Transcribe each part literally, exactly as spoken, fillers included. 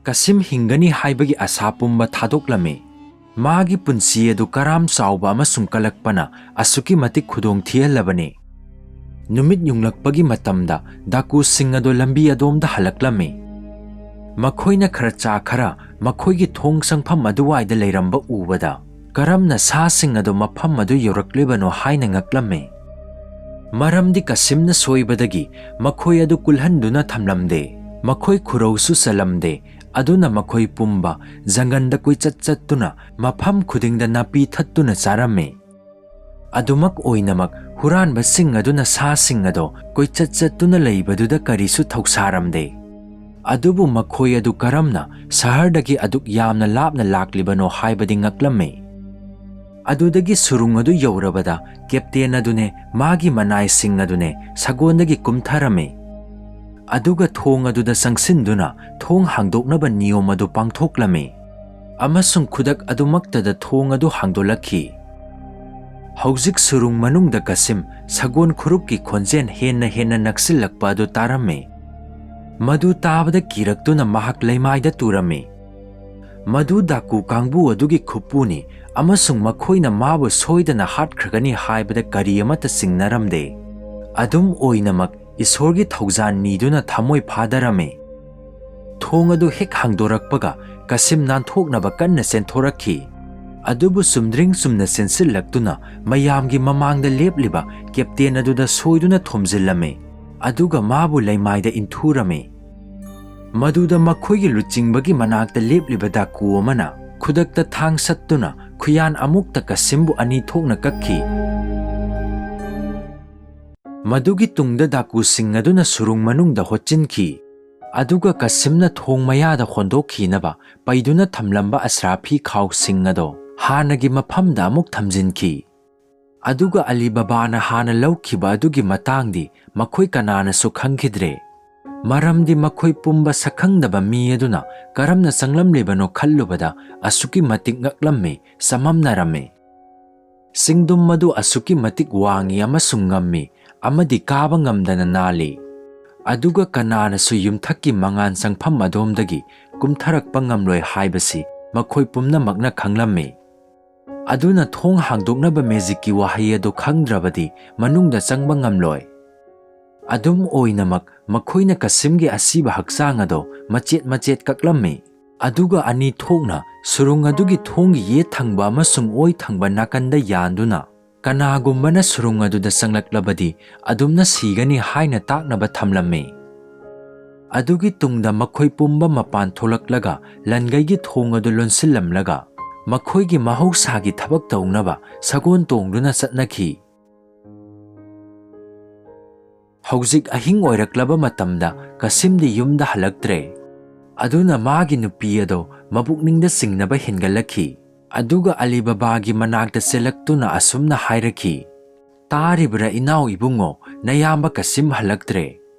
ꯀꯁꯤꯝ ꯍꯤꯡꯒꯅꯤ ꯍꯥꯏꯕꯒꯤ ꯑꯁꯥ ꯄꯨꯝꯕ ꯊꯥꯗꯣꯛꯂꯝꯃꯤ꯫ ꯃꯥꯒꯤ ꯄꯨꯟꯁꯤ ꯑꯗꯨ ꯀꯔꯥꯝ ꯆꯥꯎꯕ ꯑꯃꯁꯨꯡ ꯀꯜꯂꯛꯄꯅ ꯑꯁꯨꯛꯀꯤ ꯃꯇꯤꯛ ꯈꯨꯗꯣꯡ ꯊꯤꯍꯜꯂꯕꯅꯤ꯫ ꯅꯨꯃꯤꯠ ꯌꯨꯡꯂꯛꯄꯒꯤ ꯃꯇꯝꯗ ꯗꯥꯀꯨꯁꯤꯡ ꯑꯗꯨ ꯂꯝꯕꯤ ꯑꯗꯣꯝꯗ ꯍꯜꯂꯛꯂꯝꯃꯤ꯫ ꯃꯈꯣꯏꯅ ꯈꯔ ꯆꯥ ꯈꯔ ꯃꯈꯣꯏꯒꯤ ꯊꯣꯡ ꯆꯪꯐꯝ ꯑꯗꯨꯋꯥꯏꯗ ꯂꯩꯔꯝꯕ ꯎꯕꯗ, ꯀꯔꯝꯅ ꯁꯥꯁꯤꯡ ꯑꯗꯨ ꯃꯐꯝ ꯑꯗꯨ ꯌꯧꯔꯛꯂꯤꯕꯅꯣ ꯍꯥꯏꯅ ꯉꯛꯂꯝꯃꯤ꯫ ꯃꯔꯝꯗꯤ ꯀꯁꯤꯝꯅ ꯁꯣꯏꯕꯗꯒꯤ ꯃꯈꯣꯏ ꯑꯗꯨ ꯀꯨꯜꯍꯟꯗꯨꯅ ꯊꯝꯂꯝꯗꯦ, ꯃꯈꯣꯏ ꯈꯨꯔꯧꯁꯨ ꯆꯜꯂꯝꯗꯦ, ꯑꯗꯨꯅ ꯃꯈꯣꯏ ꯄꯨꯝꯕ ꯖꯪꯒꯟꯗ ꯀꯣꯏꯆꯠ ꯆꯠꯇꯨꯅ ꯃꯐꯝ ꯈꯨꯗꯤꯡꯗ ꯅꯥꯄꯤ ꯊꯠꯇꯨꯅ ꯆꯥꯔꯝꯃꯤ꯫ ꯑꯗꯨꯃꯛ ꯑꯣꯏꯅꯃꯛ, ꯍꯨꯔꯥꯟꯕꯁꯤꯡ ꯑꯗꯨꯅ ꯁꯥꯁꯤꯡ ꯑꯗꯨ ꯀꯣꯏꯆꯠ ꯆꯠꯇꯨꯅ ꯂꯩꯕꯗꯨꯗ ꯀꯔꯤꯁꯨ ꯊꯧꯁꯥꯔꯝꯗꯦ꯫ ꯑꯗꯨꯕꯨ ꯃꯈꯣꯏ ꯑꯗꯨ ꯀꯔꯝꯅ ꯁꯍꯔꯗꯒꯤ ꯑꯗꯨꯛ ꯌꯥꯝꯅ ꯂꯥꯞꯅ ꯂꯥꯛꯂꯤꯕꯅꯣ ꯍꯥꯏꯕꯗꯤ ꯉꯛꯂꯝꯃꯤ꯫ ꯑꯗꯨꯗꯒꯤ ꯁꯨꯔꯨꯡ ꯑꯗꯨ ꯌꯧꯔꯕꯗ, ꯀꯦꯞꯇꯦꯟ ꯑꯗꯨꯅꯦ ꯃꯥꯒꯤ ꯃꯅꯥꯏꯁꯤꯡ ꯑꯗꯨꯅꯦ ꯁꯒꯣꯜꯗꯒꯤ ꯀꯨꯝꯊꯔꯝꯃꯤ꯫ ꯑꯗꯨꯒ ꯊꯣꯡ ꯑꯗꯨꯗ ꯆꯪꯁꯤꯟꯗꯨꯅ ꯊꯣꯡ ꯍꯥꯡꯗꯣꯛꯅꯕ ꯅꯤꯌꯣꯝ ꯑꯗꯨ ꯄꯥꯡꯊꯣꯛꯂꯝꯃꯤ, ꯑꯃꯁꯨꯡ ꯈꯨꯗꯛ ꯑꯗꯨꯃꯛꯇꯗ ꯊꯣꯡ ꯑꯗꯨ ꯍꯥꯡꯗꯣꯛꯂꯛꯈꯤ꯫ ꯍꯧꯖꯤꯛ ꯁꯨꯔꯨꯡ ꯃꯅꯨꯡꯗ ꯀꯁꯤꯝ ꯁꯒꯣꯜ ꯈꯨꯔꯨꯛꯀꯤ ꯈꯣꯟꯖꯦꯜ ꯍꯦꯟꯅ ꯍꯦꯟꯅ ꯅꯛꯁꯤꯜꯂꯛꯄ ꯑꯗꯨ ꯇꯥꯔꯝꯃꯤ꯫ ꯃꯗꯨ ꯇꯥꯕꯗ ꯀꯤꯔꯛꯇꯨꯅ ꯃꯍꯥꯛ ꯂꯩꯃꯥꯏꯗ ꯇꯨꯔꯝꯃꯤ꯫ ꯃꯗꯨ ꯗꯥꯀꯨ ꯀꯥꯡꯕꯨ ꯑꯗꯨꯒꯤ ꯈꯨꯠꯄꯨꯅꯤ, ꯑꯃꯁꯨꯡ ꯃꯈꯣꯏꯅ ꯃꯥꯕꯨ ꯁꯣꯏꯗꯅ ꯍꯥꯠꯈ꯭ꯔꯒꯅꯤ ꯍꯥꯏꯕꯗ ꯀꯔꯤ ꯑꯃꯠꯇ ꯆꯤꯡꯅꯔꯝꯗꯦ꯫ ꯑꯗꯨꯝ ꯑꯣꯏꯅꯃꯛ, ꯏꯁꯣꯔꯒꯤ ꯊꯧꯖꯥꯜ ꯅꯤꯗꯨꯅ ꯊꯃꯣꯏ ꯐꯥꯗꯔꯝꯃꯤ꯫ ꯊꯣꯡ ꯑꯗꯨ ꯍꯦꯛ ꯍꯥꯡꯗꯣꯔꯛꯄꯒ, ꯀꯁꯤꯝ ꯅꯥꯟꯊꯣꯛꯅꯕ ꯀꯟꯅ ꯆꯦꯟꯊꯣꯔꯛꯈꯤ꯫ ꯑꯗꯨꯕꯨ ꯆꯨꯝꯗ꯭ꯔꯤꯡ ꯆꯨꯝꯅ ꯆꯦꯟꯁꯤꯜꯂꯛꯇꯨꯅ ꯃꯌꯥꯝꯒꯤ ꯃꯃꯥꯡꯗ ꯂꯦꯞꯂꯤꯕ ꯀꯦꯞꯇꯦꯟ ꯑꯗꯨꯗ ꯁꯣꯏꯗꯨꯅ ꯊꯣꯝꯖꯤꯜꯂꯝꯃꯤ, ꯑꯗꯨꯒ ꯃꯥꯕꯨ ꯂꯩꯃꯥꯏꯗ ꯏꯟꯊꯨꯔꯝꯃꯤ꯫ ꯃꯗꯨꯗ ꯃꯈꯣꯏꯒꯤ ꯂꯨꯆꯤꯡꯕꯒꯤ ꯃꯅꯥꯛꯇ ꯂꯦꯞꯂꯤꯕ ꯗꯥꯀꯨ ꯑꯃꯅ ꯈꯨꯗꯛꯇ ꯊꯥꯡ ꯁꯠꯇꯨꯅ ꯈꯨꯌꯥꯟ ꯑꯃꯨꯛꯇ ꯀꯁꯤꯝꯕꯨ ꯑꯅꯤ ꯊꯣꯛꯅ ꯀꯛꯈꯤ꯫ ꯃꯗꯨꯒꯤ ꯇꯨꯡꯗ ꯗꯥꯀꯨꯁꯤꯡ ꯑꯗꯨꯅ ꯁꯨꯔꯨꯡ ꯃꯅꯨꯡꯗ ꯍꯣꯠꯆꯤꯟꯈꯤ, ꯑꯗꯨꯒ ꯀꯁꯤꯝꯅ ꯊꯣꯡ ꯃꯌꯥꯗ ꯍꯣꯟꯗꯣꯛꯈꯤꯅꯕ ꯄꯩꯗꯨꯅ ꯊꯝꯂꯝꯕ ꯑꯁ꯭ꯔꯥꯐꯤ ꯈꯥꯎꯁꯤꯡ ꯑꯗꯣ ꯍꯥꯟꯅꯒꯤ ꯃꯐꯝꯗ ꯑꯃꯨꯛ ꯊꯝꯖꯤꯟꯈꯤ꯫ ꯑꯗꯨꯒ ꯑꯂꯤ ꯕꯕꯥꯅ ꯍꯥꯟꯅ ꯂꯧꯈꯤꯕ ꯑꯗꯨꯒꯤ ꯃꯇꯥꯡꯗꯤ ꯃꯈꯣꯏ ꯀꯅꯥꯅꯁꯨ ꯈꯪꯈꯤꯗ꯭ꯔꯦ, ꯃꯔꯝꯗꯤ ꯃꯈꯣꯏ ꯄꯨꯝꯕ ꯁꯛꯈꯪꯗꯕ ꯃꯤ ꯑꯗꯨꯅ ꯀꯔꯝꯅ ꯆꯪꯂꯝꯂꯤꯕꯅꯣ ꯈꯜꯂꯨꯕꯗ ꯑꯁꯨꯛꯀꯤ ꯃꯇꯤꯛ ꯉꯛꯂꯝꯃꯤ, ꯆꯃꯝꯅꯔꯝꯃꯤ꯫ ꯆꯤꯡꯗꯨꯝ ꯑꯗꯨ ꯑꯁꯨꯛꯀꯤ ꯃꯇꯤꯛ ꯋꯥꯡꯏ ꯑꯃꯁꯨꯡ ꯉꯝꯃꯤ, ꯑꯃꯗꯤ ꯀꯥꯕ ꯉꯝꯗꯅ ꯅꯥꯜꯂꯤ꯫ ꯑꯗꯨꯒ ꯀꯅꯥꯅꯁꯨ ꯌꯨꯝꯊꯛꯀꯤ ꯃꯉꯥꯜ ꯆꯪꯐꯝ ꯑꯗꯣꯝꯗꯒꯤ ꯀꯨꯝꯊꯔꯛꯄ ꯉꯝꯂꯣꯏ ꯍꯥꯏꯕꯁꯤ ꯃꯈꯣꯏ ꯄꯨꯝꯅꯃꯛꯅ ꯈꯪꯂꯝꯃꯤ꯫ ꯑꯗꯨꯅ ꯊꯣꯡ ꯍꯥꯡꯗꯣꯛꯅꯕ ꯃꯦꯖꯤꯛꯀꯤ ꯋꯥꯍꯩ ꯑꯗꯨ ꯈꯪꯗ꯭ꯔꯕꯗꯤ ꯃꯅꯨꯡꯗ ꯆꯪꯕ ꯉꯝꯂꯣꯏ꯫ ꯑꯗꯨꯝ ꯑꯣꯏꯅꯃꯛ, ꯃꯈꯣꯏꯅ ꯀꯁꯤꯝꯒꯤ ꯑꯁꯤꯕ ꯍꯛꯆꯥꯡ ꯑꯗꯨ ꯃꯆꯦꯠ ꯃꯆꯦꯠ ꯀꯛꯂꯝꯃꯤ꯫ ꯑꯗꯨꯒ ꯑꯅꯤ ꯊꯣꯛꯅ ꯁꯨꯔꯨꯡ ꯑꯗꯨꯒꯤ ꯊꯣꯡꯒꯤ ꯌꯦꯠ ꯊꯪꯕ ꯑꯃꯁꯨꯡ ꯑꯣꯏ ꯊꯪꯕ ꯅꯥꯀꯟꯗ ꯌꯥꯟꯗꯨꯅ, ꯀꯅꯥꯒꯨꯝꯕꯅ ꯁꯨꯔꯨꯡ ꯑꯗꯨꯗ ꯆꯪꯂꯛꯂꯕꯗꯤ ꯑꯗꯨꯝꯅ ꯁꯤꯒꯅꯤ ꯍꯥꯏꯅ ꯇꯥꯛꯅꯕ ꯊꯝꯂꯝꯃꯤ꯫ ꯑꯗꯨꯒꯤ ꯇꯨꯡꯗ ꯃꯈꯣꯏ ꯄꯨꯝꯕ ꯃꯄꯥꯟ ꯊꯣꯛꯂꯛꯂꯒ ꯂꯟꯒꯩꯒꯤ ꯊꯣꯡ ꯑꯗꯨ ꯂꯣꯟꯁꯤꯜꯂꯝꯂꯒ ꯃꯈꯣꯏꯒꯤ ꯃꯍꯧꯁꯥꯒꯤ ꯊꯕꯛ ꯇꯧꯅꯕ ꯁꯒꯣꯜ ꯇꯣꯡꯗꯨꯅ ꯆꯠꯅꯈꯤ꯫ ꯍꯧꯖꯤꯛ ꯑꯍꯤꯡ ꯑꯣꯏꯔꯛꯂꯕ ꯃꯇꯝꯗ ꯀꯁꯤꯝꯗꯤ ꯌꯨꯝꯗ ꯍꯜꯂꯛꯇ꯭ꯔꯦ꯫ ꯑꯗꯨꯅ ꯃꯥꯒꯤ ꯅꯨꯄꯤ ꯑꯗꯣ ꯃꯕꯨꯛꯅꯤꯡꯗ ꯆꯤꯡꯅꯕ ꯍꯦꯟꯒꯠꯂꯛꯈꯤ꯫ ꯑꯗꯨꯒ ꯑꯂꯤ ꯕꯕꯥꯒꯤ ꯃꯅꯥꯛꯇ ꯆꯦꯜꯂꯛꯇꯨꯅ ꯑꯁꯨꯝꯅ ꯍꯥꯏꯔꯛꯈꯤ, "ꯇꯥꯔꯤꯕ꯭ꯔꯥ ꯏꯅꯥꯎ ꯏꯕꯨꯡꯉꯣ, ꯅꯌꯥꯝꯕ ꯀꯁꯤꯝ ꯍꯜꯂꯛꯇ꯭ꯔꯦ꯫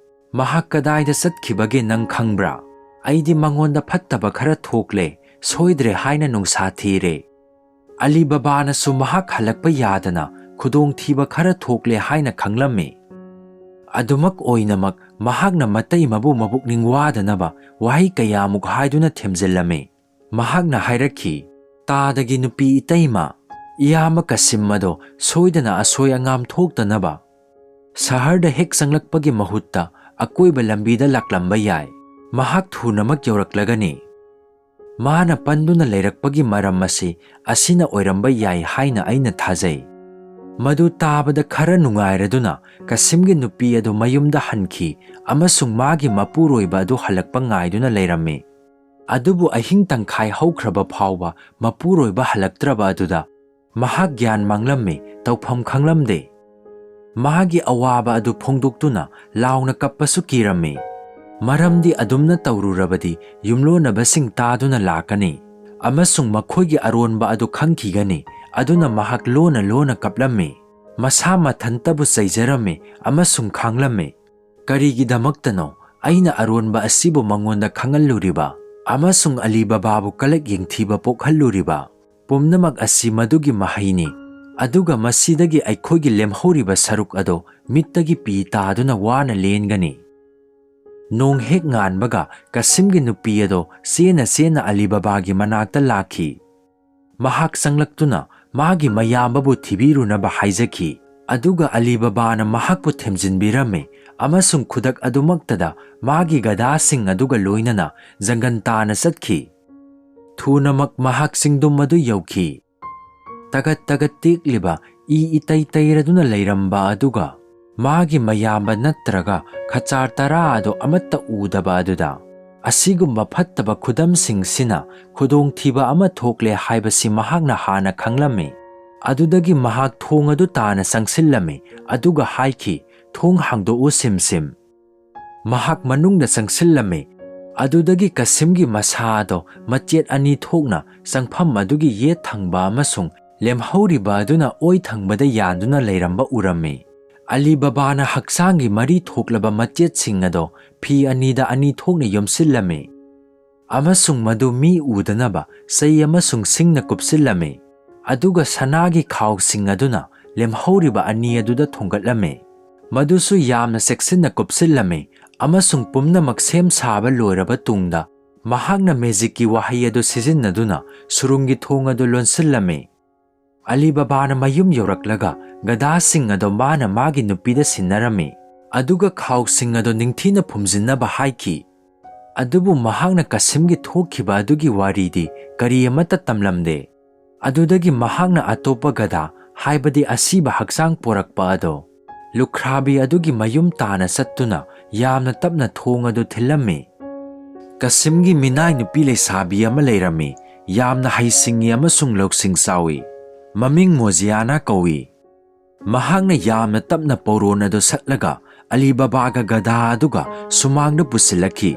ꯃꯍꯥꯛ ꯀꯗꯥꯏꯗ ꯆꯠꯈꯤꯕꯒꯦ ꯅꯪ ꯈꯪꯕ꯭ꯔꯥ? ꯑꯩꯗꯤ ꯃꯉꯣꯟꯗ ꯐꯠꯇꯕ ꯈꯔ ꯊꯣꯛꯂꯦ, ꯁꯣꯏꯗ꯭ꯔꯦ ꯍꯥꯏꯅ ꯅꯨꯡꯁꯥ ꯊꯤꯔꯦ꯫ ꯑꯂꯤ ꯕꯕꯥꯅꯁꯨ ꯃꯍꯥꯛ ꯍꯜꯂꯛꯄ ꯌꯥꯗꯅ ꯈꯨꯗꯣꯡꯊꯤꯕ ꯈꯔ ꯊꯣꯛꯂꯦ ꯍꯥꯏꯅ ꯈꯪꯂꯝꯃꯤ꯫ ꯑꯗꯨꯃꯛ ꯑꯣꯏꯅꯃꯛ ꯃꯍꯥꯛꯅ ꯃꯇꯩꯃꯕꯨ ꯃꯕꯨꯛꯅꯤꯡ ꯋꯥꯗꯅꯕ ꯋꯥꯍꯩ ꯀꯌꯥꯃꯨꯛ ꯍꯥꯏꯗꯨꯅ ꯊꯦꯝꯖꯤꯜꯂꯝꯃꯤ꯫ ꯃꯍꯥꯛꯅ ꯍꯥꯏꯔꯛꯈꯤ, ꯇꯥꯗꯒꯤ ꯅꯨꯄꯤ ꯏꯇꯩꯃ, ꯏꯌꯥꯝꯕ ꯀꯁꯤꯝ ꯑꯗꯣ ꯁꯣꯏꯗꯅ ꯑꯁꯣꯏ ꯑꯉꯥꯝ ꯊꯣꯛꯇꯅꯕ ꯁꯍꯔꯗ ꯍꯦꯛ ꯆꯪꯂꯛꯄꯒꯤ ꯃꯍꯨꯠꯇ ꯑꯀꯣꯏꯕ ꯂꯝꯕꯤꯗ ꯂꯥꯛꯂꯝꯕ ꯌꯥꯏ꯫ ꯃꯍꯥꯛ ꯊꯨꯅꯃꯛ ꯌꯧꯔꯛꯂꯒꯅꯤ꯫ ꯃꯥꯅ ꯄꯟꯗꯨꯅ ꯂꯩꯔꯛꯄꯒꯤ ꯃꯔꯝ ꯑꯁꯤ ꯑꯁꯤꯅ ꯑꯣꯏꯔꯝꯕ ꯌꯥꯏ ꯍꯥꯏꯅ ꯑꯩꯅ ꯊꯥꯖꯩ꯫" ꯃꯗꯨ ꯇꯥꯕꯗ ꯈꯔ ꯅꯨꯡꯉꯥꯏꯔꯗꯨꯅ ꯀꯁꯤꯝꯒꯤ ꯅꯨꯄꯤ ꯑꯗꯨ ꯃꯌꯨꯝꯗ ꯍꯟꯈꯤ ꯑꯃꯁꯨꯡ ꯃꯥꯒꯤ ꯃꯄꯨꯔꯣꯏꯕ ꯑꯗꯨ ꯍꯜꯂꯛꯄ ꯉꯥꯏꯗꯨꯅ ꯂꯩꯔꯝꯃꯤ꯫ ꯑꯗꯨꯕꯨ ꯑꯍꯤꯡ ꯇꯪꯈꯥꯏ ꯍꯧꯈ꯭ꯔꯕ ꯐꯥꯎꯕ ꯃꯄꯨꯔꯣꯏꯕ ꯍꯜꯂꯛꯇ꯭ꯔꯕ ꯑꯗꯨꯗ ꯃꯍꯥꯛ ꯒ꯭ꯌꯥꯟ ꯃꯥꯡꯂꯝꯃꯤ, ꯇꯧꯐꯝ ꯈꯪꯂꯝꯗꯦ꯫ ꯃꯥꯒꯤ ꯑꯋꯥꯕ ꯑꯗꯨ ꯐꯣꯡꯗꯣꯛꯇꯨꯅ ꯂꯥꯎꯅ ꯀꯞꯄꯁꯨ ꯀꯤꯔꯝꯃꯤ꯫ ꯃꯔꯝꯗꯤ ꯑꯗꯨꯝꯅ ꯇꯧꯔꯨꯔꯕꯗꯤ ꯌꯨꯝꯂꯣꯟꯅꯕꯁꯤꯡ ꯇꯥꯗꯨꯅ ꯂꯥꯛꯀꯅꯤ ꯑꯃꯁꯨꯡ ꯃꯈꯣꯏꯒꯤ ꯑꯔꯣꯟꯕ ꯑꯗꯨ ꯈꯪꯈꯤꯒꯅꯤ꯫ ꯑꯗꯨꯅ ꯃꯍꯥꯛ ꯂꯣꯟꯅ ꯂꯣꯟꯅ ꯀꯞꯂꯝꯃꯤ꯫ ꯃꯁꯥ ꯃꯊꯟꯇꯕꯨ ꯆꯩꯖꯔꯝꯃꯤ ꯑꯃꯁꯨꯡ ꯈꯥꯡꯂꯝꯃꯤ꯫ ꯀꯔꯤꯒꯤꯗꯃꯛꯇꯅꯣ ꯑꯩꯅ ꯑꯔꯣꯟꯕ ꯑꯁꯤꯕꯨ ꯃꯉꯣꯟꯗ ꯈꯪꯍꯜꯂꯨꯔꯤꯕ ꯑꯃꯁꯨꯡ ꯑꯂꯤ ꯕꯕꯥꯕꯨ ꯀꯂꯛ ꯌꯦꯡꯊꯤꯕ ꯄꯣꯛꯍꯜꯂꯨꯔꯤꯕ? ꯄꯨꯝꯅꯃꯛ ꯑꯁꯤ ꯃꯗꯨꯒꯤ ꯃꯍꯩꯅꯤ꯫ ꯑꯗꯨꯒ ꯃꯁꯤꯗꯒꯤ ꯑꯩꯈꯣꯏꯒꯤ ꯂꯦꯝꯍꯧꯔꯤꯕ ꯁꯔꯨꯛ ꯑꯗꯨ ꯃꯤꯠꯇꯒꯤ ꯄꯤ ꯇꯥꯗꯨꯅ ꯋꯥꯅ ꯂꯦꯟꯒꯅꯤ꯫ ꯅꯣꯡ ꯍꯦꯛ ꯉꯥꯟꯕꯒ ꯀꯁꯤꯝꯒꯤ ꯅꯨꯄꯤ ꯑꯗꯣ ꯆꯦꯟꯅ ꯆꯦꯟꯅ ꯑꯂꯤ ꯕꯕꯥꯒꯤ ꯃꯅꯥꯛꯇ ꯂꯥꯛꯈꯤ꯫ ꯃꯍꯥꯛ ꯆꯪꯂꯛꯇꯨꯅ ꯃꯥꯒꯤ ꯃꯌꯥꯝꯕꯕꯨ ꯊꯤꯕꯤꯔꯨꯅꯕ ꯍꯥꯏꯖꯈꯤ꯫ ꯑꯗꯨꯒ ꯑꯂꯤ ꯕꯕꯥꯅ ꯃꯍꯥꯛꯄꯨ ꯊꯦꯝꯖꯤꯟꯕꯤꯔꯝꯃꯤ ꯑꯃꯁꯨꯡ ꯈꯨꯗꯛ ꯑꯗꯨꯃꯛꯇꯗ ꯃꯥꯒꯤ ꯒꯙꯥꯁꯤꯡ ꯑꯗꯨꯒ ꯂꯣꯏꯅꯅ ꯖꯪꯒꯜ ꯇꯥꯅ ꯆꯠꯈꯤ꯫ ꯊꯨꯅꯃꯛ ꯃꯍꯥꯛ ꯆꯤꯡꯗꯨꯝ ꯑꯗꯨ ꯌꯧꯈꯤ꯫ ꯇꯒꯠ ꯇꯒꯠ ꯇꯦꯛꯂꯤꯕ ꯏ ꯏꯇꯩ ꯇꯩꯔꯗꯨꯅ ꯂꯩꯔꯝꯕ ꯑꯗꯨꯒ ꯃꯥꯒꯤ ꯃꯌꯥꯝꯕ ꯅꯠꯇ꯭ꯔꯒ ꯈꯆꯥꯔ ꯇꯔꯥ ꯑꯗꯨ ꯑꯃꯠꯇ ꯎꯗꯕ ꯑꯗꯨꯗ, ꯑꯁꯤꯒꯨꯝꯕ ꯐꯠꯇꯕ ꯈꯨꯗꯝꯁꯤꯡꯁꯤꯅ ꯈꯨꯗꯣꯡꯊꯤꯕ ꯑꯃ ꯊꯣꯛꯂꯦ ꯍꯥꯏꯕꯁꯤ ꯃꯍꯥꯛꯅ ꯍꯥꯟꯅ ꯈꯪꯂꯝꯃꯤ꯫ ꯑꯗꯨꯗꯒꯤ ꯃꯍꯥꯛ ꯊꯣꯡ ꯑꯗꯨ ꯇꯥꯅ ꯆꯪꯁꯤꯜꯂꯝꯃꯤ ꯑꯗꯨꯒ ꯍꯥꯏꯈꯤ, "ꯊꯣꯡ ꯍꯥꯡꯗꯣꯛꯎ, ꯁꯤꯝ ꯁꯤꯝ꯫" ꯃꯍꯥꯛ ꯃꯅꯨꯡꯗ ꯆꯪꯁꯤꯜꯂꯝꯃꯤ꯫ ꯑꯗꯨꯗꯒꯤ ꯀꯁꯤꯝꯒꯤ ꯃꯁꯥ ꯑꯗꯣ ꯃꯆꯦꯠ ꯑꯅꯤ ꯊꯣꯛꯅ ꯆꯪꯐꯝ ꯑꯗꯨꯒꯤ ꯌꯦꯠ ꯊꯪꯕ ꯑꯃꯁꯨꯡ ꯂꯦꯝꯍꯧꯔꯤꯕ ꯑꯗꯨꯅ ꯑꯣꯏ ꯊꯪꯕꯗ ꯌꯥꯟꯗꯨꯅ ꯂꯩꯔꯝꯕ ꯎꯔꯝꯃꯤ꯫ ꯑꯂꯤ ꯕꯕꯥꯅ ꯍꯛꯆꯥꯡꯒꯤ ꯃꯔꯤ ꯊꯣꯛꯂꯕ ꯃꯆꯦꯠꯁꯤꯡ ꯑꯗꯣ ꯐꯤ ꯑꯅꯤꯗ ꯑꯅꯤ ꯊꯣꯛꯅ ꯌꯣꯝꯁꯤꯜꯂꯝꯃꯤ ꯑꯃꯁꯨꯡ ꯃꯗꯨ ꯃꯤ ꯎꯗꯅꯕ ꯆꯩ ꯑꯃꯁꯨꯡ ꯁꯤꯡꯅ ꯀꯨꯞꯁꯤꯜꯂꯝꯃꯤ꯫ ꯑꯗꯨꯒ ꯁꯅꯥꯒꯤ ꯈꯥꯎꯁꯤꯡ ꯑꯗꯨꯅ ꯂꯦꯝꯍꯧꯔꯤꯕ ꯑꯅꯤ ꯑꯗꯨꯗ ꯊꯣꯡꯒꯠꯂꯝꯃꯤ꯫ ꯃꯗꯨꯁꯨ ꯌꯥꯝꯅ ꯆꯦꯛꯁꯤꯟꯅ ꯀꯨꯞꯁꯤꯜꯂꯝꯃꯤ ꯑꯃꯁꯨꯡ ꯄꯨꯝꯅꯃꯛ ꯁꯦꯝ ꯁꯥꯕ ꯂꯣꯏꯔꯕ ꯇꯨꯡꯗ, ꯃꯍꯥꯛꯅ ꯃꯦꯖꯤꯛꯀꯤ ꯋꯥꯍꯩ ꯑꯗꯨ ꯁꯤꯖꯤꯟꯅꯗꯨꯅ ꯁꯨꯔꯨꯡꯒꯤ ꯊꯣꯡ ꯑꯗꯨ ꯂꯣꯟꯁꯤꯜꯂꯝꯃꯤ꯫ ꯑꯂꯤ ꯕꯕꯥꯅ ꯃꯌꯨꯝ ꯌꯧꯔꯛꯂꯒ ꯒꯙꯥꯁꯤꯡ ꯑꯗꯨ ꯃꯥꯅ ꯃꯥꯒꯤ ꯅꯨꯄꯤꯗ ꯁꯤꯟꯅꯔꯝꯃꯤ, ꯑꯗꯨꯒ ꯈꯥꯎꯁꯤꯡ ꯑꯗꯨ ꯅꯤꯡꯊꯤꯅ ꯐꯨꯝꯖꯤꯟꯅꯕ ꯍꯥꯏꯈꯤ꯫ ꯑꯗꯨꯕꯨ ꯃꯍꯥꯛꯅ ꯀꯁꯤꯝꯒꯤ ꯊꯣꯛꯈꯤꯕ ꯑꯗꯨꯒꯤ ꯋꯥꯔꯤꯗꯤ ꯀꯔꯤ ꯑꯃꯠꯇ ꯇꯝꯂꯝꯗꯦ꯫ ꯑꯗꯨꯗꯒꯤ ꯃꯍꯥꯛꯅ ꯑꯇꯣꯞꯄ ꯒꯙꯥ, ꯍꯥꯏꯕꯗꯤ ꯑꯁꯤꯕ ꯍꯛꯆꯥꯡ ꯄꯣꯔꯛꯄ ꯑꯗꯣ, ꯂꯨꯈ꯭ꯔꯥꯕꯤ ꯑꯗꯨꯒꯤ ꯃꯌꯨꯝ ꯇꯥꯅ ꯆꯠꯇꯨꯅ ꯌꯥꯝꯅ ꯇꯞꯅ ꯊꯣꯡ ꯑꯗꯨ ꯊꯤꯜꯂꯝꯃꯤ꯫ ꯀꯁꯤꯝꯒꯤ ꯃꯤꯅꯥꯏ ꯅꯨꯄꯤ ꯂꯩꯁꯥꯕꯤ ꯑꯃ ꯂꯩꯔꯝꯃꯤ, ꯌꯥꯝꯅ ꯍꯩꯁꯤꯡꯉꯤ ꯑꯃꯁꯨꯡ ꯂꯧꯁꯤꯡ ꯆꯥꯎꯏ꯫ ꯃꯃꯤꯡ ꯃꯣꯖꯤꯌꯥꯅꯥ ꯀꯧꯏ꯫ ꯃꯍꯥꯛꯅ ꯌꯥꯝꯅ ꯇꯞꯅ ꯄꯧꯔꯣꯟ ꯑꯗꯨ ꯁꯠꯂꯒ ꯑꯂꯤ ꯕꯕꯥꯒ ꯒꯙꯥ ꯑꯗꯨꯒ ꯁꯨꯃꯥꯡꯗ ꯄꯨꯁꯤꯜꯂꯛꯈꯤ꯫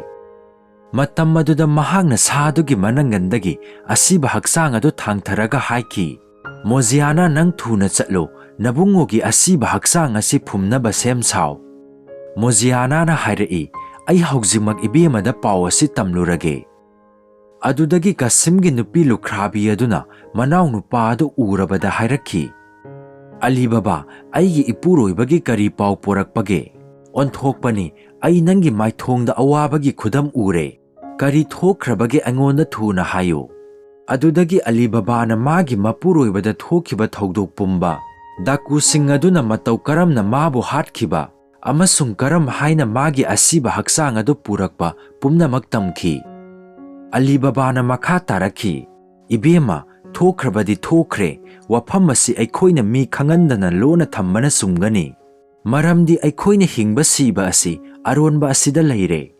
ꯃꯇꯝ ꯑꯗꯨꯗ ꯃꯍꯥꯛꯅ ꯁꯥ ꯑꯗꯨꯒꯤ ꯃꯅꯪꯒꯟꯗꯒꯤ ꯑꯁꯤꯕ ꯍꯛꯆꯥꯡ ꯑꯗꯨ ꯊꯥꯡꯊꯔꯒ ꯍꯥꯏꯈꯤ, "ꯃꯣꯖꯤꯌꯥꯅꯥ, ꯅꯪ ꯊꯨꯅ ꯆꯠꯂꯨ, ꯅꯕꯨꯡꯉꯣꯒꯤ ꯑꯁꯤꯕ ꯍꯛꯆꯥꯡ ꯑꯁꯤ ꯐꯨꯝꯅꯕ ꯁꯦꯝ ꯁꯥꯎ꯫" ꯃꯣꯖꯤꯌꯥꯅꯥꯅ ꯍꯥꯏꯔꯛꯏ, "ꯑꯩ ꯍꯧꯖꯤꯛꯃꯛ ꯏꯕꯦꯝꯃꯗ ꯄꯥꯎ ꯑꯁꯤ ꯇꯝꯂꯨꯔꯒꯦ꯫" ꯑꯗꯨꯗꯒꯤ ꯀꯁꯤꯝꯒꯤ ꯅꯨꯄꯤ ꯂꯨꯈ꯭ꯔꯥꯕꯤ ꯑꯗꯨꯅ ꯃꯅꯥꯎꯅꯨꯄꯥ ꯑꯗꯨ ꯎꯔꯕꯗ ꯍꯥꯏꯔꯛꯈꯤ, "ꯑꯂꯤ ꯕꯕꯥ, ꯑꯩꯒꯤ ꯏꯄꯨꯔꯣꯏꯕꯒꯤ ꯀꯔꯤ ꯄꯥꯎ ꯄꯨꯔꯛꯄꯒꯦ?" ꯑꯣꯟꯊꯣꯛꯄꯅꯤ, ꯑꯩ ꯅꯪꯒꯤ ꯃꯥꯏꯊꯣꯡꯗ ꯑꯋꯥꯕꯒꯤ ꯈꯨꯗꯝ ꯎꯔꯦ꯫ ꯀꯔꯤ ꯊꯣꯛꯈ꯭ꯔꯕꯒꯦ ꯑꯩꯉꯣꯟꯗ ꯊꯨꯅ ꯍꯥꯏꯌꯨ꯫" ꯑꯗꯨꯗꯒꯤ ꯑꯂꯤ ꯕꯕꯥꯅ ꯃꯥꯒꯤ ꯃꯄꯨꯔꯣꯏꯕꯗ ꯊꯣꯛꯈꯤꯕ ꯊꯧꯗꯣꯛ ꯄꯨꯝꯕ, ꯗꯥꯀꯨꯁꯤꯡ ꯑꯗꯨꯅ ꯃꯇꯧ ꯀꯔꯝꯅ ꯃꯥꯕꯨ ꯍꯥꯠꯈꯤꯕ, ꯑꯃꯁꯨꯡ ꯀꯔꯝ ꯍꯥꯏꯅ ꯃꯥꯒꯤ ꯑꯁꯤꯕ ꯍꯛꯆꯥꯡ ꯑꯗꯨ ꯄꯨꯔꯛꯄ ꯄꯨꯝꯅꯃꯛ ꯇꯝꯈꯤ꯫ ꯑꯂꯤ ꯕꯕꯥꯅ ꯃꯈꯥ ꯇꯥꯔꯛꯈꯤ, "ꯏꯕꯦꯝꯃ, ꯊꯣꯛꯈ꯭ꯔꯕꯗꯤ ꯊꯣꯛꯈ꯭ꯔꯦ, ꯋꯥꯐꯝ ꯑꯁꯤ ꯑꯩꯈꯣꯏꯅ ꯃꯤ ꯈꯪꯍꯟꯗꯅ ꯂꯣꯟꯅ ꯊꯝꯕꯅ ꯆꯨꯝꯒꯅꯤ꯫ ꯃꯔꯝꯗꯤ ꯑꯩꯈꯣꯏꯅ ꯍꯤꯡꯕ ꯁꯤꯕ ꯑꯁꯤ ꯑꯔꯣꯟꯕ ꯑꯁꯤꯗ ꯂꯩꯔꯦ꯫"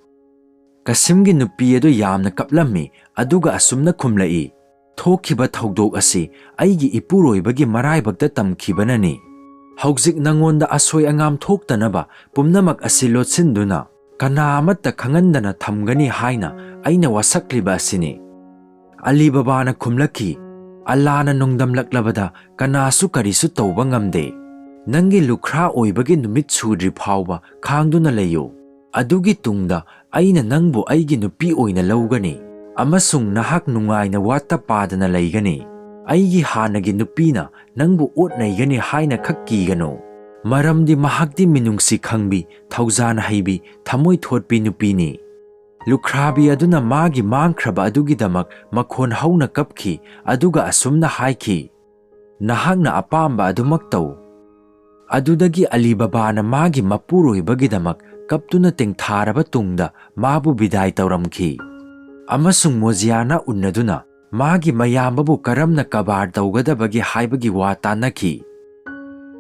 ꯀꯥꯁꯤꯝꯒꯤ ꯅꯨꯄꯤ ꯑꯗꯨ ꯌꯥꯝꯅ ꯀꯞꯂꯝꯃꯤ, ꯑꯗꯨꯒ ꯑꯁꯨꯝꯅ ꯈꯨꯝꯂꯛꯏ, "ꯊꯣꯛꯈꯤꯕ ꯊꯧꯗꯣꯛ ꯑꯁꯤ ꯑꯩꯒꯤ ꯏꯄꯨꯔꯣꯏꯕꯒꯤ ꯃꯔꯥꯏꯕꯛꯇ ꯇꯝꯈꯤꯕꯅꯅꯤ꯫ ꯍꯧꯖꯤꯛ ꯅꯉꯣꯟꯗ ꯑꯁꯣꯏ ꯑꯉꯥꯝ ꯊꯣꯛꯇꯅꯕ ꯄꯨꯝꯅꯃꯛ ꯑꯁꯤ ꯂꯣꯠꯁꯤꯟꯗꯨꯅ ꯀꯅꯥ ꯑꯃꯠꯇ ꯈꯪꯍꯟꯗꯅ ꯊꯝꯒꯅꯤ ꯍꯥꯏꯅ ꯑꯩꯅ ꯋꯥꯁꯛꯂꯤꯕ ꯑꯁꯤꯅꯤ꯫" ꯑꯂꯤ ꯕꯕꯥꯅ ꯈꯨꯝꯂꯛꯈꯤ, "ꯑꯜꯂꯥꯅ ꯅꯣꯡꯗꯝꯂꯛꯂꯕꯗ ꯀꯅꯥꯁꯨ ꯀꯔꯤꯁꯨ ꯇꯧꯕ ꯉꯝꯗꯦ꯫ ꯅꯪꯒꯤ ꯂꯨꯈ꯭ꯔꯥ ꯑꯣꯏꯕꯒꯤ ꯅꯨꯃꯤꯠ ꯁꯨꯗ꯭ꯔꯤ ꯐꯥꯎꯕ ꯈꯥꯡꯗꯨꯅ ꯂꯩꯌꯨ꯫ ꯑꯗꯨꯒꯤ ꯇꯨꯡꯗ ꯑꯩꯅ ꯅꯪꯕꯨ ꯑꯩꯒꯤ ꯅꯨꯄꯤ ꯑꯣꯏꯅ ꯂꯧꯒꯅꯤ ꯑꯃꯁꯨꯡ ꯅꯍꯥꯛ ꯅꯨꯡꯉꯥꯏꯅ ꯋꯥꯠꯇ ꯄꯥꯗꯅ ꯂꯩꯒꯅꯤ꯫ ꯑꯩꯒꯤ ꯍꯥꯟꯅꯒꯤ ꯅꯨꯄꯤꯅ ꯅꯪꯕꯨ ꯑꯣꯠ ꯅꯩꯒꯅꯤ ꯍꯥꯏꯅ ꯈꯛ ꯀꯤꯒꯅꯨ, ꯃꯔꯝꯗꯤ ꯃꯍꯥꯛꯇꯤ ꯃꯤꯅꯨꯡꯁꯤ ꯈꯪꯕꯤ, ꯊꯧꯖꯥꯜ ꯍꯩꯕꯤ, ꯊꯃꯣꯏ ꯊꯣꯠꯄꯤ ꯅꯨꯄꯤꯅꯤ꯫" ꯂꯨꯈ꯭ꯔꯥꯕꯤ ꯑꯗꯨꯅ ꯃꯥꯒꯤ ꯃꯥꯡꯈ꯭ꯔꯕ ꯑꯗꯨꯒꯤꯗꯃꯛ ꯃꯈꯣꯟ ꯍꯧꯅ ꯀꯞꯈꯤ, ꯑꯗꯨꯒ ꯑꯁꯨꯝꯅ ꯍꯥꯏꯈꯤ, "ꯅꯍꯥꯛꯅ ꯑꯄꯥꯝꯕ ꯑꯗꯨꯃꯛ ꯇꯧ꯫" ꯑꯗꯨꯗꯒꯤ ꯑꯂꯤ ꯕꯕꯥꯅ ꯃꯥꯒꯤ ꯃꯄꯨꯔꯣꯏꯕꯒꯤꯗꯃꯛ ꯀꯞꯇꯨꯅ ꯇꯦꯡꯊꯥꯔꯕ ꯇꯨꯡꯗ ꯃꯥꯕꯨ ꯕꯤꯗꯥꯏ ꯇꯧꯔꯝꯈꯤ, ꯑꯃꯁꯨꯡ ꯃꯣꯖꯤꯌꯥꯅ ꯎꯅꯗꯨꯅ ꯃꯥꯒꯤ ꯃꯌꯥꯝꯕꯕꯨ ꯀꯔꯝꯅ ꯀꯕꯥꯔ ꯇꯧꯒꯗꯕꯒꯦ ꯍꯥꯏꯕꯒꯤ ꯋꯥ ꯇꯥꯟꯅꯈꯤ꯫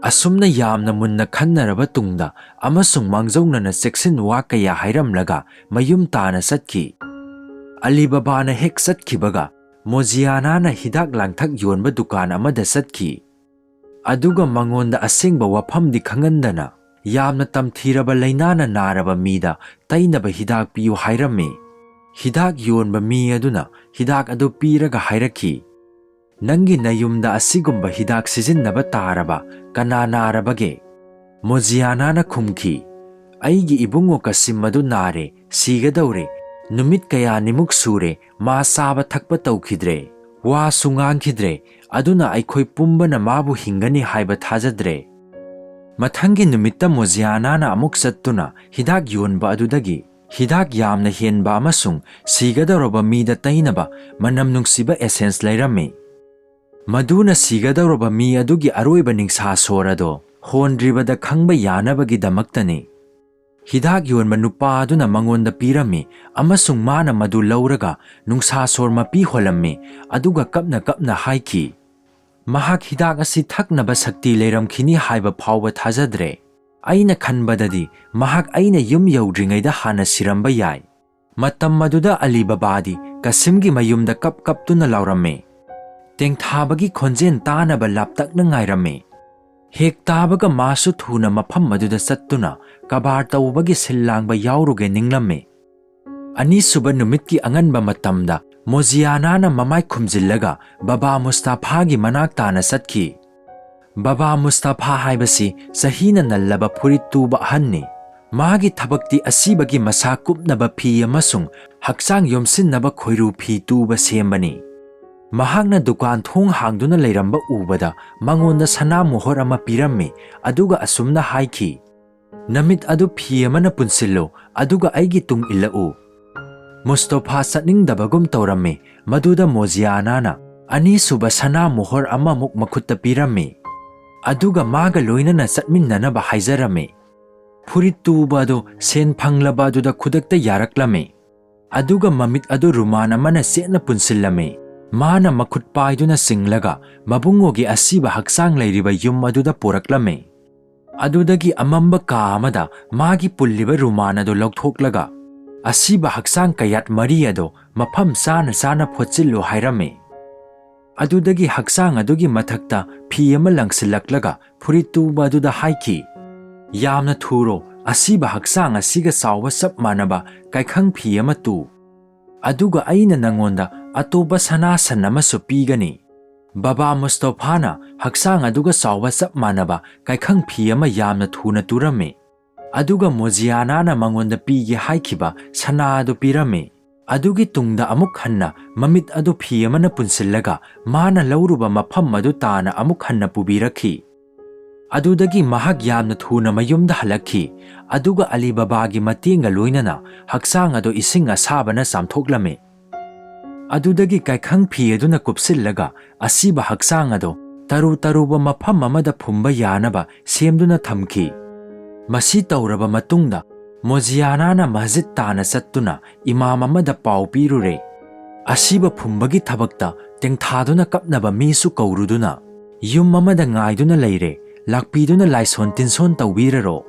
ꯑꯁꯨꯝꯅ ꯌꯥꯝꯅ ꯃꯨꯟꯅ ꯈꯟꯅꯔꯕ ꯇꯨꯡꯗ ꯑꯃꯁꯨꯡ ꯃꯥꯡꯖꯧꯅꯅ ꯆꯦꯛꯁꯤꯟ ꯋꯥ ꯀꯌꯥ ꯍꯥꯏꯔꯝꯂꯒ ꯃꯌꯨꯝ ꯇꯥꯅ ꯆꯠꯈꯤ꯫ ꯑꯂꯤ ꯕꯕꯥꯅ ꯍꯦꯛ ꯆꯠꯈꯤꯕꯒ, ꯃꯣꯖꯤꯌꯥꯅꯥꯅ ꯍꯤꯗꯥꯛ ꯂꯥꯡꯊꯛ ꯌꯣꯟꯕ ꯗꯨꯀꯥꯟ ꯑꯃꯗ ꯆꯠꯈꯤ꯫ ꯑꯗꯨꯒ ꯃꯉꯣꯟꯗ ꯑꯁꯦꯡꯕ ꯋꯥꯐꯝꯗꯤ ꯈꯪꯍꯟꯗꯅ, ꯌꯥꯝꯅ ꯇꯝꯊꯤꯔꯕ ꯂꯥꯏꯅꯥꯅ ꯅꯥꯔꯕ ꯃꯤꯗ ꯇꯩꯅꯕ ꯍꯤꯗꯥꯛ ꯄꯤꯌꯨ ꯍꯥꯏꯔꯝꯃꯤ꯫ ꯍꯤꯗꯥꯛ ꯌꯣꯟꯕ ꯃꯤ ꯑꯗꯨꯅ ꯍꯤꯗꯥꯛ ꯑꯗꯨ ꯄꯤꯔꯒ ꯍꯥꯏꯔꯛꯈꯤ, "ꯅꯪꯒꯤ ꯅꯌꯨꯝꯗ ꯑꯁꯤꯒꯨꯝꯕ ꯍꯤꯗꯥꯛ ꯁꯤꯖꯤꯟꯅꯕ ꯇꯥꯔꯕ ꯀꯅꯥ ꯅꯥꯔꯕꯒꯦ?" ꯃꯣꯖꯤꯌꯥꯅꯥꯅ ꯈꯨꯝꯈꯤ, "ꯑꯩꯒꯤ ꯏꯕꯨꯡꯉꯣ ꯀꯥꯁꯤꯝ ꯑꯗꯨ ꯅꯥꯔꯦ, ꯁꯤꯒꯗꯧꯔꯦ꯫ ꯅꯨꯃꯤꯠ ꯀꯌꯥꯅꯤꯃꯨꯛ ꯁꯨꯔꯦ, ꯃꯥ ꯆꯥꯕ ꯊꯛꯄ ꯇꯧꯈꯤꯗ꯭ꯔꯦ, ꯋꯥꯁꯨ ꯉꯥꯡꯈꯤꯗ꯭ꯔꯦ, ꯑꯗꯨꯅ ꯑꯩꯈꯣꯏ ꯄꯨꯝꯕꯅ ꯃꯥꯕꯨ ꯍꯤꯡꯒꯅꯤ ꯍꯥꯏꯕ ꯊꯥꯖꯗ꯭ꯔꯦ꯫" ꯃꯊꯪꯒꯤ ꯅꯨꯃꯤꯠꯇ ꯃꯣꯖꯤꯌꯥꯅꯥꯅ ꯑꯃꯨꯛ ꯆꯠꯇꯨꯅ ꯍꯤꯗꯥꯛ ꯌꯣꯟꯕ ꯑꯗꯨꯗꯒꯤ ꯍꯤꯗꯥꯛ ꯌꯥꯝꯅ ꯍꯦꯟꯕ ꯑꯃꯁꯨꯡ ꯁꯤꯒꯗꯧꯔꯕ ꯃꯤꯗ ꯇꯩꯅꯕ ꯃꯅꯝ ꯅꯨꯡꯁꯤꯕ essence ꯂꯩꯔꯝꯃꯤ꯫ ꯃꯗꯨꯅ ꯁꯤꯒꯗꯧꯔꯕ ꯃꯤ ꯑꯗꯨꯒꯤ ꯑꯔꯣꯏꯕ ꯅꯤꯡꯁꯥ ꯁꯣꯔ ꯑꯗꯣ ꯍꯣꯟꯗ꯭ꯔꯤꯕꯗ ꯈꯪꯕ ꯌꯥꯅꯕꯒꯤꯗꯃꯛꯇꯅꯤ꯫ ꯍꯤꯗꯥꯛ ꯌꯣꯟꯕ ꯅꯨꯄꯥ ꯑꯗꯨꯅ ꯃꯉꯣꯟꯗ ꯄꯤꯔꯝꯃꯤ ꯑꯃꯁꯨꯡ ꯃꯥꯅ ꯃꯗꯨ ꯂꯧꯔꯒ ꯅꯨꯡꯁꯥ ꯁꯣꯔ ꯃꯄꯤ ꯍꯣꯜꯂꯝꯃꯤ, ꯑꯗꯨꯒ ꯀꯞꯅ ꯀꯞꯅ ꯍꯥꯏꯈꯤ, ꯃꯍꯥꯛ ꯍꯤꯗꯥꯛ ꯑꯁꯤ ꯊꯛꯅꯕ ꯁꯛꯇꯤ ꯂꯩꯔꯝꯈꯤꯅꯤ ꯍꯥꯏꯕ ꯐꯥꯎꯕ ꯊꯥꯖꯗ꯭ꯔꯦ꯫ ꯑꯩꯅ ꯈꯟꯕꯗꯗꯤ ꯃꯍꯥꯛ ꯑꯩꯅ ꯌꯨꯝ ꯌꯧꯗ꯭ꯔꯤꯉꯩꯗ ꯍꯥꯟꯅ ꯁꯤꯔꯝꯕ ꯌꯥꯏ꯫ ꯃꯇꯝ ꯑꯗꯨꯗ ꯑꯂꯤ ꯕꯕꯥꯗꯤ ꯀꯥꯁꯤꯝꯒꯤ ꯃꯌꯨꯝꯗ ꯀꯞ ꯀꯞꯇꯨꯅ ꯂꯥꯎꯔꯝꯃꯤ꯫ ꯇꯦꯡꯊꯥꯕꯒꯤ ꯈꯣꯟꯖꯦꯜ ꯇꯥꯅꯕ ꯂꯥꯞꯇꯛꯅ ꯉꯥꯏꯔꯝꯃꯤ꯫ ꯍꯦꯛ ꯇꯥꯕꯒ ꯃꯥꯁꯨ ꯊꯨꯅ ꯃꯐꯝ ꯑꯗꯨꯗ ꯆꯠꯇꯨꯅ ꯀꯕꯥꯔ ꯇꯧꯕꯒꯤ ꯁꯤꯜ ꯂꯥꯡꯕ ꯌꯥꯎꯔꯨꯒꯦ ꯅꯤꯡꯂꯝꯃꯤ꯫ ꯑꯅꯤꯁꯨꯕ ꯅꯨꯃꯤꯠꯀꯤ ꯑꯉꯟꯕ ꯃꯇꯝꯗ ꯃꯣꯖꯤꯌꯥꯅꯥꯅ ꯃꯃꯥꯏ ꯈꯨꯝꯖꯤꯜꯂꯒ ꯕꯕꯥ ꯃꯨꯁꯇꯥꯐꯥꯒꯤ ꯃꯅꯥꯛ ꯇꯥꯅ ꯆꯠꯈꯤ꯫ ꯕꯕꯥ ꯃꯨꯁꯇꯥꯐꯥ ꯍꯥꯏꯕꯁꯤ ꯆꯍꯤꯅ ꯅꯜꯂꯕ ꯐꯨꯔꯤꯠ ꯇꯨꯕ ꯑꯍꯟꯅꯤ꯫ ꯃꯥꯒꯤ ꯊꯕꯛꯇꯤ ꯑꯁꯤꯕꯒꯤ ꯃꯁꯥ ꯀꯨꯞꯅꯕ ꯐꯤ ꯑꯃꯁꯨꯡ ꯍꯛꯆꯥꯡ ꯌꯣꯝꯁꯤꯟꯅꯕ ꯈꯣꯏꯔꯨ ꯐꯤ ꯇꯨꯕ ꯁꯦꯝꯕꯅꯤ꯫ ꯃꯍꯥꯛꯅ ꯗꯨꯀꯥꯟ ꯊꯣꯡ ꯍꯥꯡꯗꯨꯅ ꯂꯩꯔꯝꯕ ꯎꯕꯗ ꯃꯉꯣꯟꯗ ꯁꯅꯥ ꯃꯣꯍꯣꯔ ꯑꯃ ꯄꯤꯔꯝꯃꯤ, ꯑꯗꯨꯒ ꯑꯁꯨꯝꯅ ꯍꯥꯏꯈꯤ, "ꯅꯃꯤꯠ ꯑꯗꯨ ꯐꯤ ꯑꯃꯅ ꯄꯨꯟꯁꯤꯜꯂꯨ, ꯑꯗꯨꯒ ꯑꯩꯒꯤ ꯇꯨꯡ ꯏꯜꯂꯛꯎ"꯫ ꯃꯨꯁꯇꯣꯐꯥ ꯆꯠꯅꯤꯡꯗꯕꯒꯨꯝ ꯇꯧꯔꯝꯃꯤ꯫ ꯃꯗꯨꯗ ꯃꯣꯖꯤꯌꯥꯅꯥꯅ ꯑꯅꯤꯁꯨꯕ ꯁꯅꯥ ꯃꯣꯍꯣꯔ ꯑꯃꯃꯨꯛ ꯃꯈꯨꯠꯇ ꯄꯤꯔꯝꯃꯤ, ꯑꯗꯨꯒ ꯃꯥꯒ ꯂꯣꯏꯅꯅ ꯆꯠꯃꯤꯟꯅꯅꯕ ꯍꯥꯏꯖꯔꯝꯃꯤ꯫ ꯐꯨꯔꯤꯠ ꯇꯨꯕ ꯑꯗꯨ ꯁꯦꯟ ꯐꯪꯂꯕ ꯑꯗꯨꯗ ꯈꯨꯗꯛꯇ ꯌꯥꯔꯛꯂꯝꯃꯤ, ꯑꯗꯨꯒ ꯃꯃꯤꯠ ꯑꯗꯨ ꯔꯨꯃꯥꯟ ꯑꯃꯅ ꯆꯦꯠꯅ ꯄꯨꯟꯁꯤꯜꯂꯝꯃꯤ꯫ ꯃꯥꯅ ꯃꯈꯨꯠ ꯄꯥꯏꯗꯨꯅ ꯆꯤꯡꯂꯒ ꯃꯕꯨꯡꯉꯣꯒꯤ ꯑꯁꯤꯕ ꯍꯛꯆꯥꯡ ꯂꯩꯔꯤꯕ ꯌꯨꯝ ꯑꯗꯨꯗ ꯄꯨꯔꯛꯂꯝꯃꯤ꯫ ꯑꯗꯨꯗꯒꯤ ꯑꯃꯝꯕ ꯀꯥ ꯑꯃꯗ ꯃꯥꯒꯤ ꯄꯨꯜꯂꯤꯕ ꯔꯨꯃꯥꯟ ꯑꯗꯨ ꯂꯧꯊꯣꯛꯂꯒ, "ꯑꯁꯤꯕ ꯍꯛꯆꯥꯡ ꯀꯌꯥꯠ ꯃꯔꯤ ꯑꯗꯨ ꯃꯐꯝ ꯆꯥꯅ ꯆꯥꯅ ꯐꯣꯠꯆꯤꯜꯂꯨ" ꯍꯥꯏꯔꯝꯃꯤ꯫ ꯑꯗꯨꯗꯒꯤ ꯍꯛꯆꯥꯡ ꯑꯗꯨꯒꯤ ꯃꯊꯛꯇ ꯐꯤ ꯑꯃ ꯂꯪꯁꯤꯜꯂꯛꯂꯒ ꯐꯨꯔꯤꯠ ꯇꯨꯕ ꯑꯗꯨꯗ ꯍꯥꯏꯈꯤ, "ꯌꯥꯝꯅ ꯊꯨꯔꯣ, ꯑꯁꯤꯕ ꯍꯛꯆꯥꯡ ꯑꯁꯤꯒ ꯆꯥꯎꯕ ꯆꯞ ꯃꯥꯟꯅꯕ ꯀꯥꯏꯈꯪ ꯐꯤ ꯑꯃ ꯇꯨ꯫ ꯑꯗꯨꯒ ꯑꯩꯅ ꯅꯉꯣꯟꯗ ꯑꯇꯣꯞꯄ ꯁꯅꯥ ꯁꯟ ꯑꯃꯁꯨ ꯄꯤꯒꯅꯤ"꯫ ꯕꯕꯥ ꯃꯨꯁꯇꯣꯐꯥꯅ ꯍꯛꯆꯥꯡ ꯑꯗꯨꯒ ꯆꯥꯎꯕ ꯆꯞ ꯃꯥꯟꯅꯕ ꯀꯥꯏꯈꯪ ꯐꯤ ꯑꯃ ꯌꯥꯝꯅ ꯊꯨꯅ ꯇꯨꯔꯝꯃꯤ꯫ ꯑꯗꯨꯒ ꯃꯣꯖꯤꯌꯥꯅꯥꯅ ꯃꯉꯣꯟꯗ ꯄꯤꯒꯦ ꯍꯥꯏꯈꯤꯕ ꯁꯅꯥ ꯑꯗꯨ ꯄꯤꯔꯝꯃꯤ꯫ ꯑꯗꯨꯒꯤ ꯇꯨꯡꯗ ꯑꯃꯨꯛ ꯍꯟꯅ ꯃꯃꯤꯠ ꯑꯗꯨ ꯐꯤ ꯑꯃꯅ ꯄꯨꯟꯁꯤꯜꯂꯒ ꯃꯥꯅ ꯂꯧꯔꯨꯕ ꯃꯐꯝ ꯑꯗꯨ ꯇꯥꯅ ꯑꯃꯨꯛ ꯍꯟꯅ ꯄꯨꯕꯤꯔꯛꯈꯤ꯫ ꯑꯗꯨꯗꯒꯤ ꯃꯍꯥꯛ ꯌꯥꯝꯅ ꯊꯨꯅ ꯃꯌꯨꯝꯗ ꯍꯜꯂꯛꯈꯤ, ꯑꯗꯨꯒ ꯑꯂꯤ ꯕꯕꯥꯒꯤ ꯃꯇꯦꯡꯒ ꯂꯣꯏꯅꯅ ꯍꯛꯆꯥꯡ ꯑꯗꯨ ꯏꯁꯤꯡ ꯑꯁꯥꯕꯅ ꯆꯥꯝꯊꯣꯛꯂꯝꯃꯤ꯫ ꯑꯗꯨꯗꯒꯤ ꯀꯥꯏꯈꯪ ꯐꯤ ꯑꯗꯨꯅ ꯀꯨꯞꯁꯤꯜꯂꯒ ꯑꯁꯤꯕ ꯍꯛꯆꯥꯡ ꯑꯗꯨ ꯇꯔꯨ ꯇꯔꯨꯕ ꯃꯐꯝ ꯑꯃꯗ ꯐꯨꯝꯕ ꯌꯥꯅꯕ ꯁꯦꯝꯗꯨꯅ ꯊꯝꯈꯤ꯫ ꯃꯁꯤ ꯇꯧꯔꯕ ꯃꯇꯨꯡꯗ ꯃꯣꯖꯤꯌꯥꯅꯥꯅ ꯃꯁꯖꯤꯗ ꯇꯥꯅ ꯆꯠꯇꯨꯅ ꯏꯃꯥꯝ ꯑꯃꯗ ꯄꯥꯎ ꯄꯤꯔꯨꯔꯦ꯫ ꯑꯁꯤꯕ ꯐꯨꯝꯕꯒꯤ ꯊꯕꯛꯇ ꯇꯦꯡꯊꯥꯗꯨꯅ ꯀꯞꯅꯕ ꯃꯤꯁꯨ ꯀꯧꯔꯨꯗꯨꯅ ꯌꯨꯝ ꯑꯃꯗ ꯉꯥꯏꯗꯨꯅ ꯂꯩꯔꯦ, ꯂꯥꯛꯄꯤꯗꯨꯅ ꯂꯥꯏꯁꯣꯟ ꯇꯤꯟꯁꯣꯟ ꯇꯧꯕꯤꯔꯔꯣ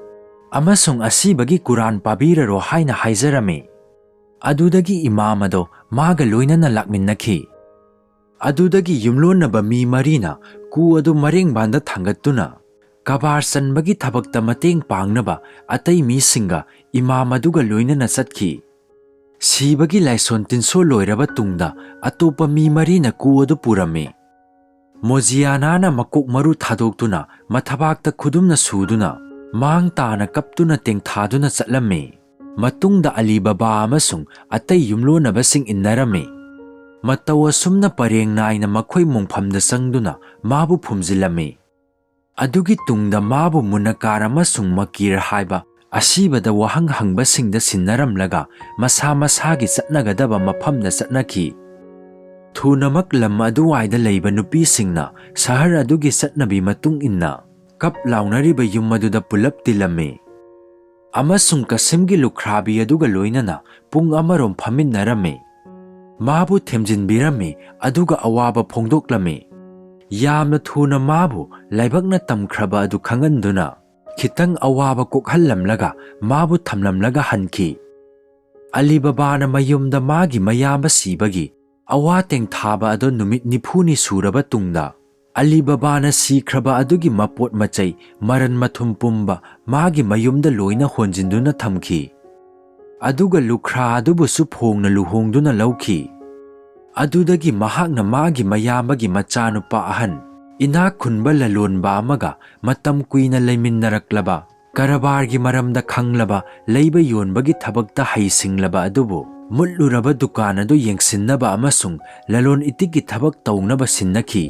ꯑꯃꯁꯨꯡ ꯑꯁꯤꯕꯒꯤ ꯀꯨꯔꯥꯟ ꯄꯥꯕꯤꯔꯔꯣ ꯍꯥꯏꯅ ꯍꯥꯏꯖꯔꯝꯃꯤ꯫ ꯑꯗꯨꯗꯒꯤ ꯏꯃꯥꯝ ꯑꯗꯣ ꯃꯥꯒ ꯂꯣꯏꯅꯅ ꯂꯥꯛꯃꯤꯟꯅꯈꯤ꯫ ꯑꯗꯨꯗꯒꯤ ꯌꯨꯝꯂꯣꯟꯅꯕ ꯃꯤ ꯃꯔꯤꯅ ꯀꯨ ꯑꯗꯨ ꯃꯔꯦꯡꯕꯥꯟꯗ ꯊꯥꯡꯒꯠꯇꯨꯅ ꯀꯕꯥꯔ ꯆꯟꯕꯒꯤ ꯊꯕꯛꯇ ꯃꯇꯦꯡ ꯄꯥꯡꯅꯕ ꯑꯇꯩ ꯃꯤꯁꯤꯡꯒ ꯏꯃꯥꯝ ꯑꯗꯨꯒ ꯂꯣꯏꯅꯅ ꯆꯠꯈꯤ꯫ ꯁꯤꯕꯒꯤ ꯂꯥꯏꯁꯣꯟ ꯇꯤꯟꯁꯣ ꯂꯣꯏꯔꯕ ꯇꯨꯡꯗ ꯑꯇꯣꯞꯄ ꯃꯤ ꯃꯔꯤꯅ ꯀꯨ ꯑꯗꯨ ꯄꯨꯔꯝꯃꯤ꯫ ꯃꯣꯖꯤꯌꯥꯅꯥꯅ ꯃꯀꯣꯛ ꯃꯔꯨ ꯊꯥꯗꯣꯛꯇꯨꯅ ꯃꯊꯕꯥꯛꯇ ꯈꯨꯗꯨꯝꯅ ꯁꯨꯗꯨꯅ ꯃꯥꯡ ꯇꯥꯅ ꯀꯞꯇꯨꯅ ꯇꯦꯡꯊꯥꯗꯨꯅ ꯆꯠꯂꯝꯃꯤ꯫ ꯃꯇꯨꯡꯗ ꯑꯂꯤ ꯕꯕꯥ ꯑꯃꯁꯨꯡ ꯑꯇꯩ ꯌꯨꯝꯂꯣꯟꯅꯕꯁꯤꯡ ꯏꯟꯅꯔꯝꯃꯤ꯫ ꯃꯇꯧ ꯑꯁꯨꯝꯅ ꯄꯔꯦꯡ ꯅꯥꯏꯅ ꯃꯈꯣꯏ ꯃꯣꯡꯐꯝꯗ ꯆꯪꯗꯨꯅ ꯃꯥꯕꯨ ꯐꯨꯝꯖꯤꯜꯂꯝꯃꯤ꯫ ꯑꯗꯨꯒꯤ ꯇꯨꯡꯗ ꯃꯥꯕꯨ ꯃꯨꯅꯀꯥꯔ ꯑꯃꯁꯨꯡ ꯃꯀꯤꯔ ꯍꯥꯏꯕ ꯑꯁꯤꯕꯗ ꯋꯥꯍꯪ ꯍꯪꯕꯁꯤꯡꯗ ꯁꯤꯟꯅꯔꯝꯂꯒ ꯃꯁꯥ ꯃꯁꯥꯒꯤ ꯆꯠꯅꯒꯗꯕ ꯃꯐꯝꯗ ꯆꯠꯅꯈꯤ꯫ ꯊꯨꯅꯃꯛ ꯂꯝ ꯑꯗꯨꯋꯥꯏꯗ ꯂꯩꯕ ꯅꯨꯄꯤꯁꯤꯡꯅ ꯁꯍꯔ ꯑꯗꯨꯒꯤ ꯆꯠꯅꯕꯤ ꯃꯇꯨꯡ ꯏꯟꯅ ꯀꯞ ꯂꯥꯎꯅꯔꯤꯕ ꯌꯨꯝ ꯑꯗꯨꯗ ꯄꯨꯂꯞ ꯇꯤꯜꯂꯝꯃꯤ꯫ ꯑꯃꯁꯨꯡ ꯀꯁꯤꯝꯒꯤ ꯂꯨꯈ꯭ꯔꯥꯕꯤ ꯑꯗꯨꯒ ꯂꯣꯏꯅꯅ ꯄꯨꯡ ꯑꯃꯔꯣꯝ ꯐꯝꯃꯤꯟꯅꯔꯝꯃꯤ꯫ ꯃꯥꯕꯨ ꯊꯦꯝꯖꯤꯟꯕꯤꯔꯝꯃꯤ, ꯑꯗꯨꯒ ꯑꯋꯥꯕ ꯐꯣꯡꯗꯣꯛꯂꯝꯃꯤ꯫ ꯌꯥꯝꯅ ꯊꯨꯅ ꯃꯥꯕꯨ ꯂꯥꯏꯕꯛꯅ ꯇꯝꯈ꯭ꯔꯕ ꯑꯗꯨ ꯈꯪꯍꯟꯗꯨꯅ ꯈꯤꯇꯪ ꯑꯋꯥꯕ ꯀꯣꯛꯍꯜꯂꯝꯂꯒ ꯃꯥꯕꯨ ꯊꯝꯂꯝꯂꯒ ꯍꯟꯈꯤ꯫ ꯑꯂꯤ ꯕꯕꯥꯅ ꯃꯌꯨꯝꯗ ꯃꯥꯒꯤ ꯃꯌꯥꯝꯕ ꯁꯤꯕꯒꯤ ꯑꯋꯥ ꯇꯦꯡꯊꯥꯕ ꯑꯗꯨ ꯅꯨꯃꯤꯠ ꯅꯤꯐꯨꯅꯤ ꯁꯨꯔꯕ ꯇꯨꯡꯗ, ꯑꯂꯤ ꯕꯕꯥꯅ ꯁꯤꯈ꯭ꯔꯕ ꯑꯗꯨꯒꯤ ꯃꯄꯣꯠ ꯃꯆꯩ ꯃꯔꯟ ꯃꯊꯨꯝ ꯄꯨꯝꯕ ꯃꯥꯒꯤ ꯃꯌꯨꯝꯗ ꯂꯣꯏꯅ ꯍꯣꯟꯖꯤꯟꯗꯨꯅ ꯊꯝꯈꯤ꯫ ꯑꯗꯨꯒ ꯂꯨꯈ꯭ꯔꯥ ꯑꯗꯨꯕꯨꯁꯨ ꯐꯣꯡꯅ ꯂꯨꯍꯣꯡꯗꯨꯅ ꯂꯧꯈꯤ꯫ ꯑꯗꯨꯗꯒꯤ ꯃꯍꯥꯛꯅ ꯃꯥꯒꯤ ꯃꯌꯥꯝꯕꯒꯤ ꯃꯆꯥꯅꯨꯄꯥ ꯑꯍꯟ, ꯏꯅꯥꯛ ꯈꯨꯟꯕ ꯂꯂꯣꯟꯕ ꯑꯃꯒ ꯃꯇꯝ ꯀꯨꯏꯅ ꯂꯩꯃꯤꯟꯅꯔꯛꯂꯕ, ꯀꯔꯕꯥꯔꯒꯤ ꯃꯔꯝꯗ ꯈꯪꯂꯕ, ꯂꯩꯕ ꯌꯣꯟꯕꯒꯤ ꯊꯕꯛꯇ ꯍꯩꯁꯤꯡꯂꯕ ꯑꯗꯨꯕꯨ ꯃꯨꯠꯂꯨꯔꯕ ꯗꯨꯀꯥꯟ ꯑꯗꯨ ꯌꯦꯡꯁꯤꯟꯅꯕ ꯑꯃꯁꯨꯡ ꯂꯂꯣꯟ ꯏꯇꯤꯛꯀꯤ ꯊꯕꯛ ꯇꯧꯅꯕ ꯁꯤꯟꯅꯈꯤ꯫